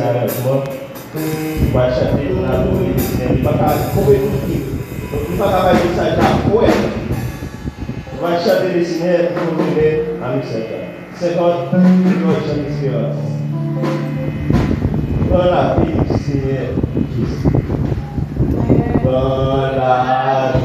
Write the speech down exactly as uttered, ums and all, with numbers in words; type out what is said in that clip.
Malèrezman, nou pral chante pou n adore Lesenyè. Li pa ka konprann tout li. Donk, li pa ka bay mesaj la kwè. Nou pral chante Lesenyè, nou tounen a mesaj la. Senkant, George Jan Esperans. Pran lavi, Senyè Jezi. Pran lavi.